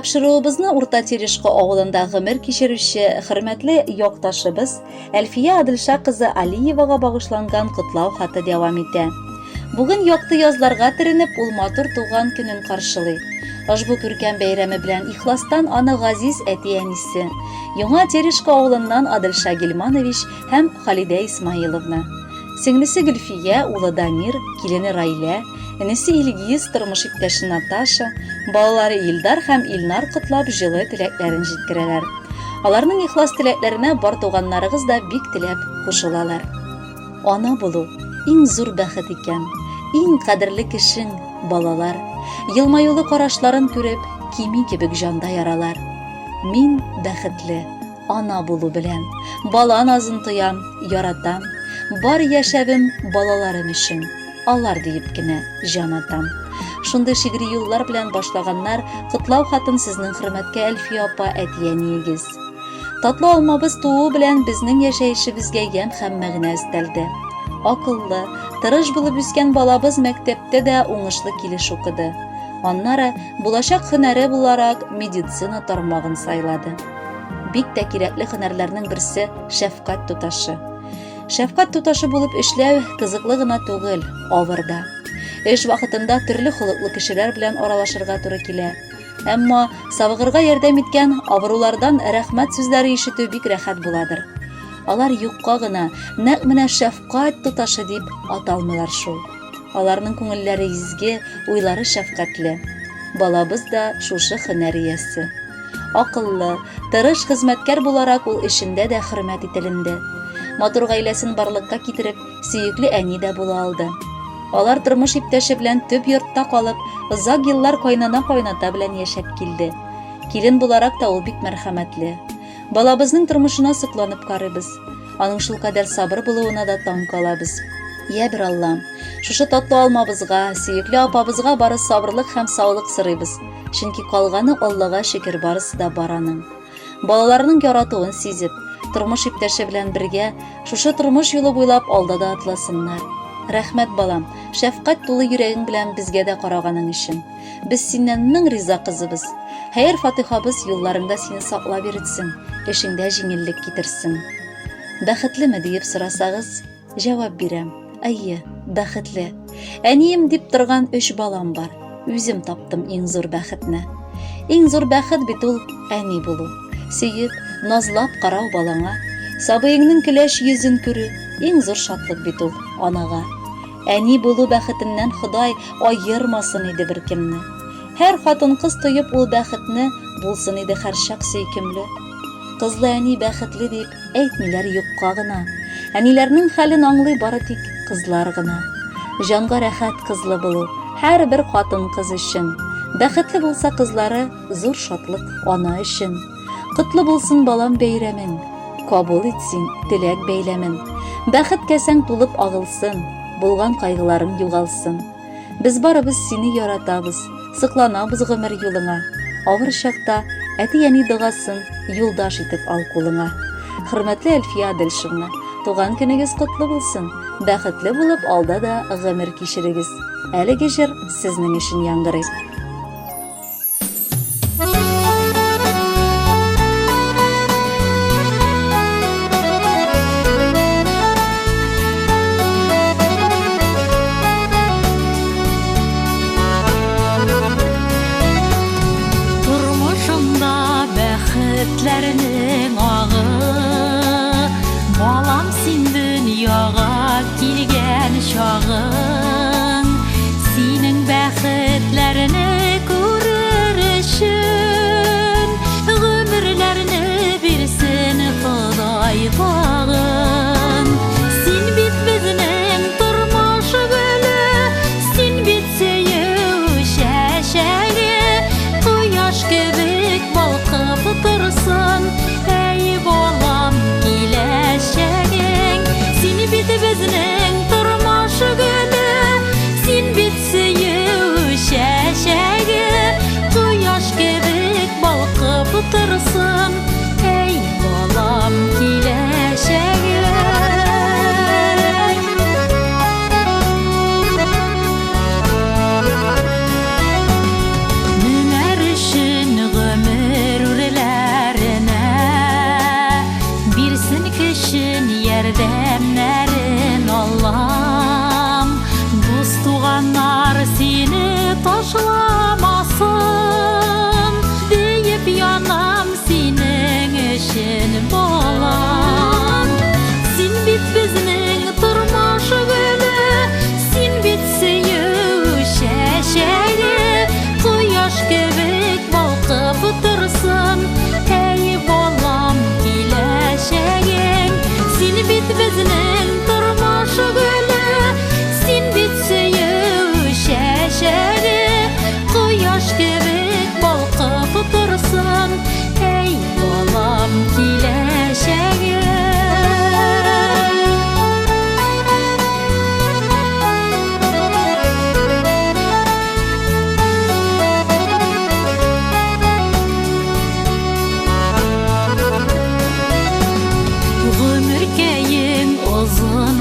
Тапшыруыбызны Урта Терешко авылында гомер кичерүче хөрмәтле якташыбыз Әлфия Адылша кызы Алиевага багышланган котлау хаты дәвам итә. Бүген якты язларга төренеп, ул матур туган көнен каршылый. Ошбу күркәм бәйрәме белән ихластан аны газиз әти-әнисе, Яңа Терешко авылыннан Адылша Гильманович һәм Халидә Исмаиловна, Сеңлесе Гөлфия, улы Дамир, килене Райлә, энесе Илгиз, тормыш иптәше Наташа, балалары Илдар һәм Илнар котлап җылы теләкләрен җиткерәләр. Аларның ихлас теләкләренә бар туганнарыгыз да бик теләп кушылалар. Ана булу иң зур бәхет икән. Иң кадерле кешең, балалар. Елмаюлы карашларын күреп, кими кебек җанда яралар. Мин бәхетле. Ана булу белән. Бала назын тоям, яратам. Бар яшәвем балаларым өчен. Алар диеп кенә җан атам. Шундый шигъри юллар белән башлаганнар котлау хатын сезнең хөрмәткә Әлфия апа әти-әниегез. Татлы алмабыз тууы белән безнең яшәешебезгә ямь һәм мәгънә өстәлде. Акыллы, тырыш булып үскән балабыз мәктәптә дә уңышлы килеш укыды. Аннары, булачак һөнәре буларак, медицина тармагын сайлады. Бик тә кирәкле һөнәрләрнең берсе шәфкать туташы. Шәфкать туташы булып эшләү кызыклы гына түгел, авыр да. Эш вакытында төрле холыклы кешеләр белән аралашырга туры килә. Әмма савыгырга ярдәм иткән авырулардан рәхмәт сүзләре ишетү бик рәхәт буладыр. Алар юкка гына нәкъ менә шәфкать туташы дип аталмыйлар шул. Аларның күңелләре изге, уйлары шәфкатьле. Балабыз да шушы һөнәр иясе. Акыллы, тырыш хезмәткәр буларак ул эшендә дә хөрмәт ителенде. Матур гаиләсен барлыкка китереп, сөекле әни дә була алды. Алар тормыш иптәше белән төп йортта калып, озак еллар кайнана-кайната белән яшәп килде. Килен буларак та ул бик мәрхәмәтле. Балабызның тормышына сокланып карыйбыз. Аның шулкадәр сабыр булуына да таң калабыз. Йә бер Аллам, шушы татлы алмабызга, сөекле апабызга бары сабырлык һәм саулык сорыйбыз. Чөнки калганы Аллага шөкер барысы да бар аның. Балаларының яратуын сизеп, тормыш иптәше белән бергә шушы тормыш юлы буйлап алда да атласыннар. Рәхмәт, балам, шәфкать тулы йөрәгең белән безгә дә караганың өчен. Без синнән мең риза кызыбыз. Хәер фатихабыз юлларыңда сине саклап йөртсен, эшеңдә җиңеллек китерсен. Бәхетлеме диеп сорасагыз, җавап бирәм. Әйе, бәхетле. Әнием дип торган өч балам бар. Үзем таптым иң зур бәхетне. Иң зур бәхет бит ул әни булу. Сөеп, назлап карау балаңа, сабыеңның көләч йөзен күрү иң зур шатлык бит ул анага. Әни булу бәхетеннән Ходай аермасын иде беркемне. Һәр хатын-кыз тоеп ул бәхетне, булсын иде һәрчак сөйкемле. Кызлы әни бәхетле дип әйтмиләр юкка гына. Әниләрнең хәлен аңлый бары тик кызлар гына. Җанга рәхәт кызлы булу һәрбер хатын-кыз өчен. Бәхетле булса кызлары, зур шатлык ана өчен. Котлы булсын балам бәйрәмең, Кабул ит син теләк бәйләмен. Бәхет кәсәң тулып агылсын, Булган кайгыларың югалсын. Без барыбыз сине яратабыз, Сокланабыз гомер юлыңа. Авыр чакта әти-әни догасын Юлдаш итеп ал кулыңа. Хөрмәтле Әлфия Адельшевна, туган көнегез котлы булсын, бәхетле булып алда да гомер кичерегез. Әлеге җыр сезнең өчен яңгырый. Тормышымда бәхетләрнең агы, Балам син дөньяга килгән чагың, Синең бәхетләрнең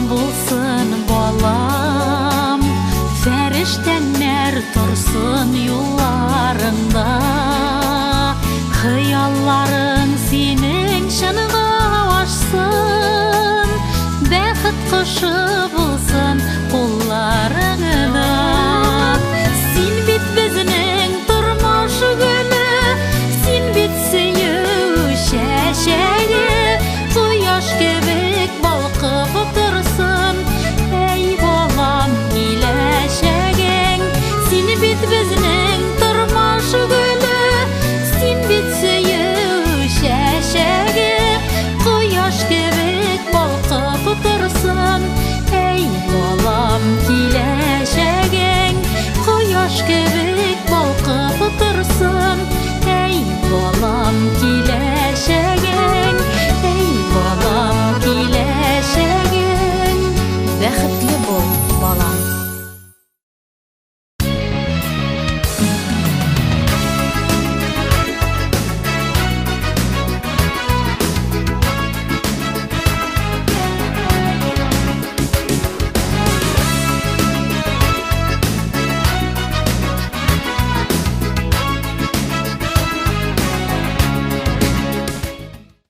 булсын, балам. Фәрештәләр торсын юлларыңда. Хыялларың синең чынга ашсын. Бәхет кошы бул.